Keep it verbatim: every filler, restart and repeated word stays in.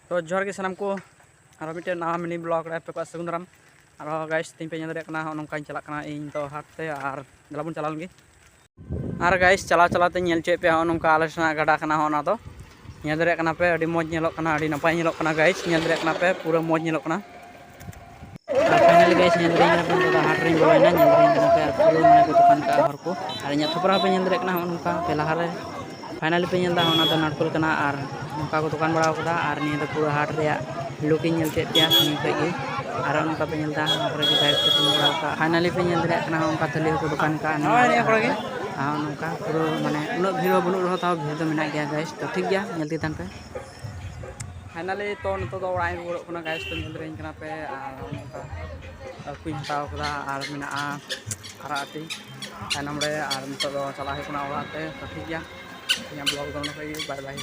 ᱛᱚ ᱡᱚᱦᱟᱨ ᱜᱮ ᱥᱟᱱᱟᱢ ᱠᱚ, ᱟᱨᱚ ᱢᱤᱫᱴᱮᱱ ᱱᱟᱣᱟ ᱢᱤᱱᱤ ᱵᱞᱚᱜ ᱨᱮ ᱟᱯᱮ ᱠᱚᱣᱟᱜ ᱥᱟᱹᱜᱩᱱ ᱫᱟᱨᱟᱢ᱾ ᱟᱨᱚ ᱜᱟᱭᱤᱥ, ᱛᱮᱦᱮᱧ ᱯᱮ ᱧᱮᱞ ᱫᱟᱲᱮᱭᱟᱜ ᱠᱟᱱᱟ, ᱦᱚᱸᱜᱼᱚ ᱱᱚᱝᱠᱟᱧ ᱪᱟᱞᱟᱜ ᱠᱟᱱᱟ ᱤᱧ ᱛᱚ ᱦᱟᱴ ᱛᱮ, ᱟᱨ ᱫᱮᱞᱟ ᱵᱚᱱ ᱪᱟᱞᱟᱣ ᱞᱮᱱ ᱜᱮ᱾ ᱟᱨ ᱜᱟᱭᱤᱥ, ᱪᱟᱞᱟᱣ ᱪᱟᱞᱟᱣ ᱛᱮᱧ ᱧᱮᱞ ᱦᱚᱪᱚᱭᱮᱫ ᱯᱮᱭᱟ, ᱦᱚᱸᱜᱼᱚ ᱱᱚᱝᱠᱟ ᱟᱞᱮ ᱥᱮᱱᱟᱜ ᱜᱟᱰᱟ ᱠᱟᱱᱟ᱾ ᱦᱚᱸᱜᱼᱚ ᱱᱟ ᱫᱚ ᱧᱮᱞ ᱫᱟᱲᱮᱭᱟᱜ ᱠᱟᱱᱟ ᱯᱮ, ᱟᱹᱰᱤ ᱢᱚᱡᱽ ᱧᱮᱞᱚᱜ ᱠᱟᱱᱟ, ᱟᱹᱰᱤ ᱱᱟᱯᱟᱭ ᱧᱮᱞᱚᱜ ᱠᱟᱱᱟ ᱜᱟᱭᱤᱥ, ᱧᱮᱞ ᱫᱟᱲᱮᱭᱟᱜ ᱠᱟᱱᱟ ᱯᱮ, ᱯᱩᱨᱟᱹ ᱢᱚᱡᱽ ᱧᱮᱞᱚᱜ ᱠᱟᱱᱟ᱾ ᱟᱨ ᱯᱷᱟᱭᱱᱟᱞᱤ ᱜᱟᱭᱤᱥ, ᱧᱮᱞ ᱫᱟᱲᱮᱭᱟᱜ ᱠᱟᱱᱟ ᱯᱮ, ᱱᱤᱛᱚᱜ ᱫᱚ ᱦᱟᱴ ᱨᱤᱧ ᱵᱚᱞᱚᱭᱮᱱᱟ, ᱧᱮᱞ ᱫᱟᱲᱮᱭᱟᱜ ᱠᱟᱱᱟ ᱯᱮ, ᱟᱨ ᱯᱩᱨᱟᱹ ᱢᱟᱱᱮ ᱠᱚ ᱫᱚᱠᱟᱱ ᱠᱟᱜᱼᱟ ᱦᱚᱲ ᱠᱚ᱾ ᱟᱨ ᱤᱧᱟᱹᱜ ᱛᱷᱚᱯᱨᱟ ᱦᱚᱸᱯᱮ ᱧᱮᱞ ᱫᱟᱲᱮᱭᱟᱜ ᱠᱟᱱᱟ, ᱦᱚᱸᱜᱼᱚ ᱱᱚᱝᱠᱟ ᱯᱮ ᱞᱟᱦᱟᱨᱮ ᱯᱷᱟᱭᱱᱟᱞᱤ ᱯᱮ ᱧᱮᱞ ᱮᱫᱟ, ᱚᱱᱟ ᱫᱚ ᱱᱟᱲᱠᱳᱞ ᱠᱟᱱᱟ᱾ ᱟᱨ ᱱᱚᱝᱠᱟ ᱠᱚ ᱫᱚᱠᱟᱱ ᱵᱟᱲᱟᱣ ᱠᱟᱫᱟ᱾ ᱟᱨ ᱱᱤᱭᱟᱹ ᱫᱚ ᱯᱩᱨᱟᱹ ᱦᱟᱴ ᱨᱮᱭᱟᱜ ᱞᱩᱠ ᱤᱧ ᱧᱮᱞ ᱦᱚᱪᱚᱭᱮᱫ ᱯᱮᱭᱟ ᱥᱟᱺᱜᱤᱧ ᱠᱷᱚᱡ ᱜᱮ᱾ ᱟᱨ ᱱᱚᱝᱠᱟ ᱯᱮ ᱧᱮᱞ ᱮᱫᱟ, ᱱᱚᱣᱟ ᱠᱚᱨᱮ ᱜᱮ ᱜᱟᱭᱤᱰ ᱠᱚ ᱛᱤᱸᱜᱩ ᱵᱟᱲᱟᱣ ᱠᱟᱜᱼᱟ᱾ ᱯᱷᱟᱭᱱᱟᱞᱤ ᱯᱮ ᱧᱮᱞ ᱫᱟᱲᱮᱭᱟᱜ ᱠᱟᱱᱟ, ᱱᱚᱝᱠᱟ ᱛᱟᱹᱞᱤ ᱦᱚᱸᱠᱚ ᱫᱚᱠᱟᱱ ᱠᱟᱜᱼᱟ ᱱᱚᱣᱟ ᱦᱳᱭ, ᱱᱤᱭᱟᱹ ᱦᱟᱴ ᱠᱚᱨᱮ ᱨᱮ᱾ ᱜᱮ᱾ ᱟᱨ ᱱᱚᱝᱠᱟ ᱯᱩᱨᱟᱹ ᱢᱟᱱᱮ ᱩᱱᱟᱹᱜ ᱵᱷᱤᱲ ᱦᱚᱸ ᱵᱟᱹᱱᱩᱜ ᱨᱮᱦᱚᱸ, ᱛᱟᱣ ᱵᱷᱤᱲ ᱫᱚ ᱢᱮᱱᱟᱜ ᱜᱮᱭᱟ ᱜᱟᱭᱤᱥ᱾ ᱛᱚ ᱴᱷᱤᱠ ᱜᱮᱭᱟ, ᱧᱮᱞ ᱤᱫᱤ ᱛᱟᱦᱮᱱ ᱯᱮ᱾ ᱯᱷᱟᱭᱱᱟᱞᱤ ᱛᱚ ᱱᱤᱛᱚᱜ ᱫᱚ ᱚᱲᱟᱜ ᱤᱧ ᱨᱩᱣᱟᱹᱲᱚᱜ ᱠᱟᱱᱟ ᱜᱟᱭᱤᱥ᱾ ᱛᱚ ᱧᱮᱞ ᱫᱟᱲᱮᱭᱟᱹᱧ ᱠᱟᱱᱟ ᱯᱮ, ᱟᱨ ᱱᱚᱝᱠᱟ ᱟᱹᱠᱩᱧ ᱦᱟᱛᱟᱣ ᱠᱟᱫᱟ ᱟᱨ ᱢᱮᱱᱟᱜᱼᱟ ᱟᱨᱟᱜ ᱟᱹᱴᱤ ᱛᱟᱭᱱᱚᱢ ᱨᱮ᱾ ᱟᱨ ᱱᱤᱛᱚᱜ ᱫᱚ ᱪᱟᱞᱟᱜ ᱦᱩᱭᱩᱜ ᱠᱟᱱᱟ ᱚᱲᱟᱜ ᱛᱮ᱾ ᱛᱚ ᱴᱷᱤᱠ ᱜᱮᱭᱟ, ᱤᱧᱟᱹᱜ ᱵᱞᱚᱜ ᱫᱚ ᱱᱚᱰᱮ ᱠᱷᱚᱡ ᱜᱮ, ᱵᱟᱭ ᱵᱟᱭ᱾